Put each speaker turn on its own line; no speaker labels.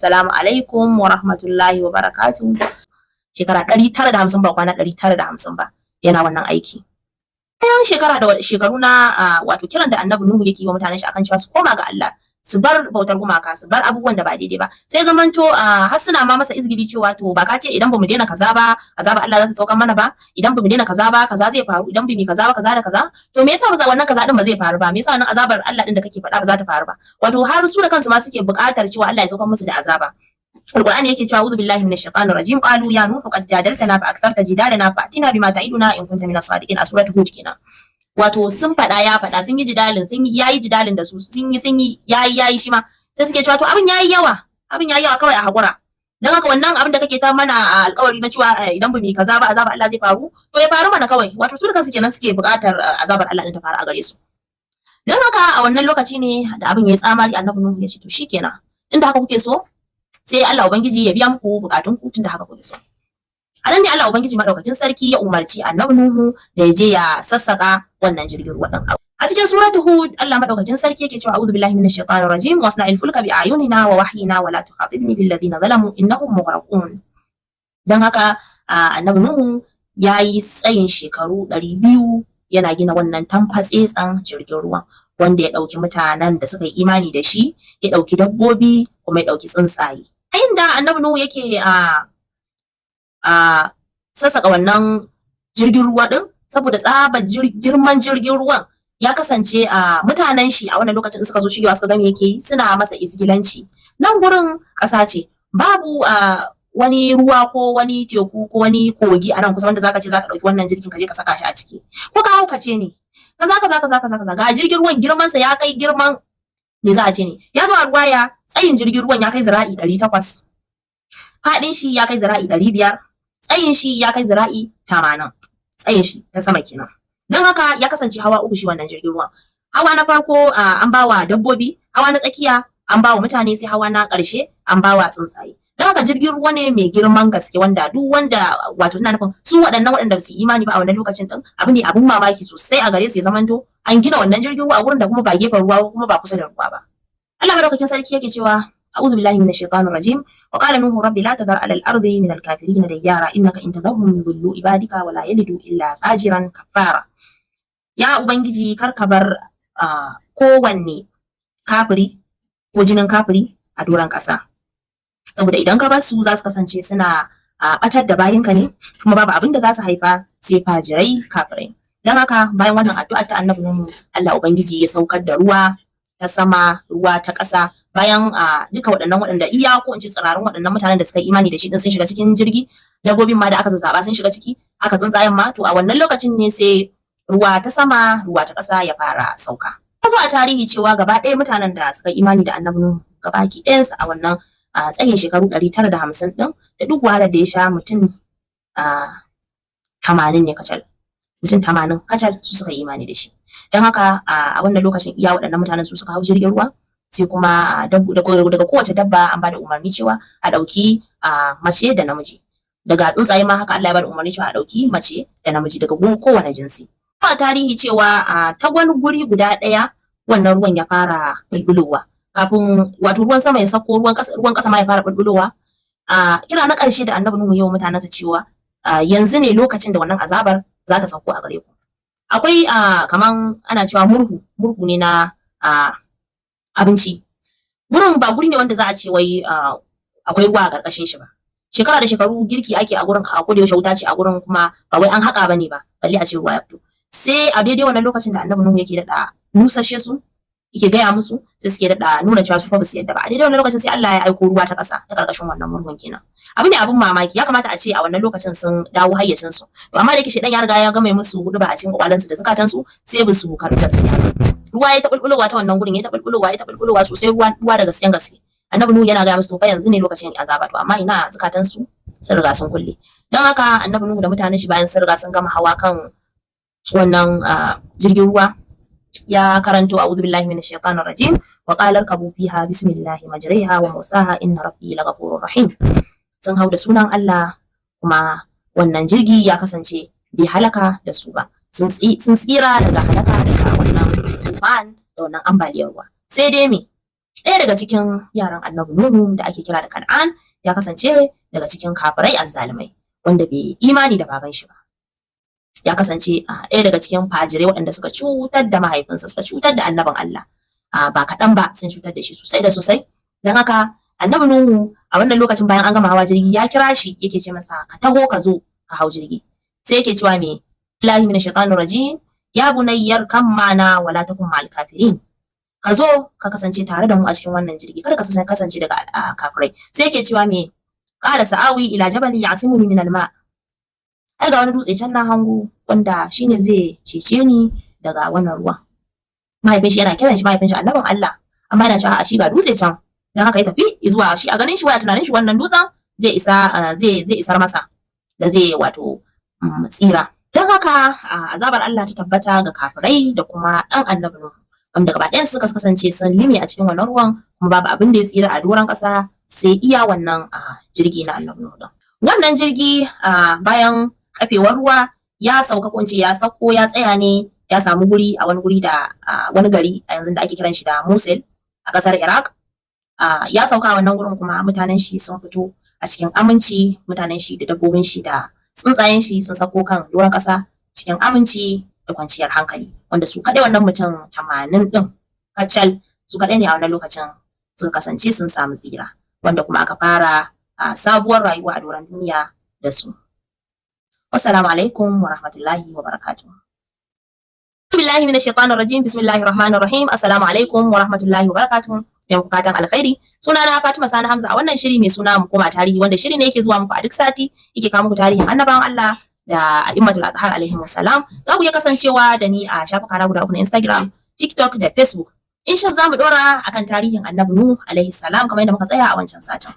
Assalamu alaikum wa rahmatullahi wa barakatuh. Shekara 950, ba kwana 950 ba, yana wannan aiki. Bayan shekara da shekaru na wato kiran da Annabi Nuhu yake yi wa mutanen shi akan cewa su koma ga Allah, su bar bautar gumaka, su bar abubuwan da ba daidai ba, sai zamanto har suna ma masa izgili cewa, "To, ba ka ce idan bamu daina kaza ba azaba Allah za ta saukan mana ba? Idan bamu daina kaza ba, kaza zai faru? Idan bamu kaza ba, kaza da kaza. To, me yasa ba wannan kaza din ba zai faru ba? Me yasa wannan azabar Allah din da kake faɗa ba za ta faru ba?" Wato har su da kansu ma suke buƙatar cewa Allah ya saukar musu da azaba. Alqur'ani yake cewa, "A'udhu billahi minash shaitanir rajim. Qalu ya Nuhu qad jadaltana fa aktharta jidalana, fa'tina bima ta'iduna in kunta minas sadiqin." A suratul Hud kenan. Wato sun faɗa, ya faɗa, sun yi jidalin, sun yi, yayi jidalin da su, sun yi, sun yi, yayi, yayi shi ma, sai suke cewa, "To, abin yayi yawa, abin yayi yawa, kawai a hakura. Dan haka wannan abin da kake ta mana alƙawari na cewa idan bamu yi kaza ba azabar Allah zai faru, to ya faru mana kawai." Wato su da kansu kenan suke buƙatar azabar Allah din ta faru a gare su. Dan haka a wannan lokaci ne da abin ya tsamari, Annabi Nuhu ya ce, "To, shikenan, inda haka kuke so, sai Allah Ubangiji ya biya muku bukatun ku, tunda haka kuke so." A nan ne Allah Ubangiji Madaukakin Sarki ya umarci Annabi Nuhu da ya je ya sassaka wannan jirgin ruwa din. A cikin Suratu Hud, Allah Madaukakin Sarki yake cewa, "A'udhu billahi minash shaitanir rajim. Wasna'il fulka bi a'yunina wa wahyina wa la tukhatibni bil ladina zalamu innahum mughraqun." Dan haka Annabi Nuhu ya yi tsayin shekaru 200 yana gina wannan tamfatsetsen jirgin ruwan, wanda ya ɗauki mutanen da suka yi imani da shi, ya ɗauki dabbobi, kuma ya ɗauki tsuntsaye. Yayin da Annabi Nuhu yake a sassaka wannan jirgin ruwa din, saboda tsabar girman jirgin ruwan, ya kasance a mutanen shi a wannan lokacin suka zo shigewa suka ga me yake yi, suna masa izgilanci. Nan gurin ƙasa ce, babu a wani ruwa ko wani teku ko wani kogi a nan kusa wanda zaka ce zaka ɗauki wannan jirgin ka je ka saka shi a ciki. Ko ka haukace ne? Kaza kaza kaza kaza kaza. Ga jirgin ruwan, girman sa ya kai girman, me za a ce ne, ya zo a ruwaya, tsayin jirgin ruwan ya kai zira'i 800, faɗin shi ya kai zira'i 500, tsayin shi ya kai zira'i 80, tsayin shi ta sama kenan. Don haka ya kasance hawa uku shi wannan jirgin ruwan. Hawa na farko an bawa dabbobi, hawa na tsakiya an bawa mutane, sai hawa na ƙarshe an bawa tsuntsaye. Don haka jirgin ruwa ne mai girman gaske, wanda duk wanda, wato ina nufin su waɗannan waɗanda ba su imani ba a wannan lokacin din, abu ne abun mamaki sosai a gare su, ya zamanto an gina wannan jirgin ruwa a gurin da kuma ba gefen ruwa kuma ba kusa da ruwa ba. Allah Madaukakin Sarki yake cewa, "A'udhu billahi minash shaitanir rajim. Wa qala Nuhu rabbi la tadhar 'ala al-ardi min al-kafirin dayyara, innaka in tadharhum yudhillu ibadika wa la yalidu illa fajiran kaffara." Ya Ubangiji, kar ka bar kowanne kafiri ko jinin kafiri a doron ƙasa, saboda idan ka bar su, za su kasance suna ɓatar da bayinka ne, kuma babu abin da za su haifa sai fajirai kafirai. Don haka bayan wannan addu'a ta Annabi Nuhu, Allah Ubangiji ya saukar da ruwa ta sama, ruwa ta ƙasa. Bayan duka waɗannan waɗanda iya, ko in ce tsirarun waɗannan mutanen da suka yi imani da shi din sun shiga cikin jirgi, dabbobin ma da aka zazzaba sun shiga ciki, haka tsuntsayen ma, to a wannan lokacin ne sai ruwa ta sama, ruwa ta ƙasa ya fara sauka. Zo a tarihi cewa gaba ɗaya mutanen da suka yi imani da Annabi Nuhu gabaki ɗayansu a wannan tsayin shekaru 950 ɗin da duk wahalar da ya sha, mutum 80 ne kacal. Mutum 80 kacal su suka yi imani da shi. Don haka a wannan lokacin iya waɗannan mutanen su suka hau jirgin ruwa, sai kuma daga kowace dabba an bada umarni cewa a ɗauki mace da namiji. Daga tsuntsaye ma haka, Allah ya bada umarni cewa a ɗauki mace da namiji daga kowane jinsi. A tarihi cewa ta wani guri guda ɗaya wannan ruwan ya fara bulbulowa kafin wato ruwan sama ya sauko, ruwan ƙasa ma ya fara bulbulowa. A kira na ƙarshe da Annabi Nuhu ya wa mutanensa cewa yanzu ne lokacin da wannan azabar za ta sauko a gare ku. Akwai kaman ana cewa murhu, murhu ne na abinci. Gurin ba guri ne wanda za a ce wai akwai ruwa a ƙarƙashin shi ba. Shekara da shekaru girki ake a gurin, a koda yaushe wuta ce a gurin, kuma ba wai an haƙa bane ba balle a ce ruwa ya fito. Sai a daidai wannan lokacin da Annabi Nuhu yake daɗa nusashe su, yake gaya musu, sai suke daɗa nuna cewa su fa basu yadda ba. A daidai wannan lokacin sai Allah ya aiko ruwa ta ƙasa, ta ƙarƙashin wannan murhun kenan. Abu ne abun mamaki, ya kamata a ce a wannan lokacin sun dawo hayyacin su, to amma da yake shedan ya riga ya gama musu huɗuba a cikin kwakwalansu da zukatan su, sai ba su karɓi gaskiya. Ruwa ya ta bulbulowa ta wannan gurin, ya ta bulbulowa, ya ta bulbulowa sosai, ruwa, ruwa da gaskiyan gaske. Annabi Nuhu yana gaya musu, to fa yanzu ne lokacin azaba, to amma ina, zukatan su sun riga sun kulle. Don haka Annabi Nuhu da mutanen shi, bayan sun riga sun gama hawa kan wannan jirgin ruwa, ya karanto, "A'udhu billahi minash shaitanir rajim. Wa qala irkabu fiha bismillahi majriha wa mursaha, inna rabbi laghafurur rahim." Sun hau da sunan Allah, kuma wannan jirgi ya kasance bai halaka da su ba. Sun tsira daga halaka daga wannan tufan da wannan ambaliyar ruwa. Sai dai me? Ɗaya daga cikin yaran Annabi Nuhu da ake kira da Kan'an ya kasance daga cikin kafirai azzalumai wanda bai imani da baban shi ba. Ya kasance ɗaya daga cikin fajirai waɗanda suka cutar da mahaifinsa, suka cutar da annabin Allah. Ba kaɗan ba, sun cutar da shi sosai da sosai. Don haka Annabi Nuhu a wannan lokacin, bayan an gama hawa jirgi, ya kira shi, yake ce masa, "Ka taho, ka zo ka hau jirgi." Sai yake cewa me? Billahi minash shaitanir rajim. Ya bunayyar kam ma'ana wala takun ma'al kafirin. Ka zo ka kasance tare da mu a cikin wannan jirgi, kada ka kasance daga kafirai. Sai yake cewa me? Qala sa'awi ila jabali ya'simuni min al-ma. Ai ga wani dutse can na hango wanda shine zai cece ni daga wannan ruwan. Mahaifin shi yana kiran shi, mahaifin shi annabin Allah, amma yana cewa a shi ga dutse can. Dan haka ya tafi zuwa shi, a ganin shi, waya tunanin shi, wannan dutsen zai isa zai isar masa da zai wato tsira. Don haka azabar Allah ta tabbata ga kafirai da kuma ɗan Annabi Nuhu, wanda gaba ɗayan suka kasance sun lime a cikin wannan ruwan, kuma babu abin da ya tsira a doron ƙasa sai iya wannan jirgi na Annabi Nuhu. Wannan jirgi, bayan kafewar ruwa, ya sauka, ko ya sauko, ya tsaya ne, ya samu guri a wani guri da wani gari a yanzu da ake kiran shi da Mosul a ƙasar Iraq. Ya sauka a wannan gurin, kuma mutanen shi sun fito a cikin aminci. Mutanen shi da dabbobin shi da tsuntsayen shi sun sako kan doron ƙasa cikin aminci da kwanciyar hankali, wanda su kaɗai, wannan mutum 80 ɗin kacal, su kaɗai ne a wannan lokacin suka kasance sun samu tsira, wanda kuma aka fara a sabuwar rayuwa a doron duniya da su. Wassalamu alaikum wa rahmatullahi wa barakatuh. Billahi minash shaitanir rajim. Bismillahir rahmanir rahim. Assalamu alaikum wa rahmatullahi wa barakatuh. Da muku fatan alkhairi. Sunana Fatima Sani Hamza, a wannan shiri mai suna Mu Koma Tarihi, wanda shiri ne yake zuwa muku a duk sati, yake kawo muku tarihin annabawan Allah da a'immatul athhar alaihim wassalam. Za ku iya kasancewa da ni a shafuka na guda uku na Instagram, TikTok da Facebook. Insha za mu dora akan tarihin Annabi Nuh alaihi salam kamar yadda muka tsaya a wancan satin.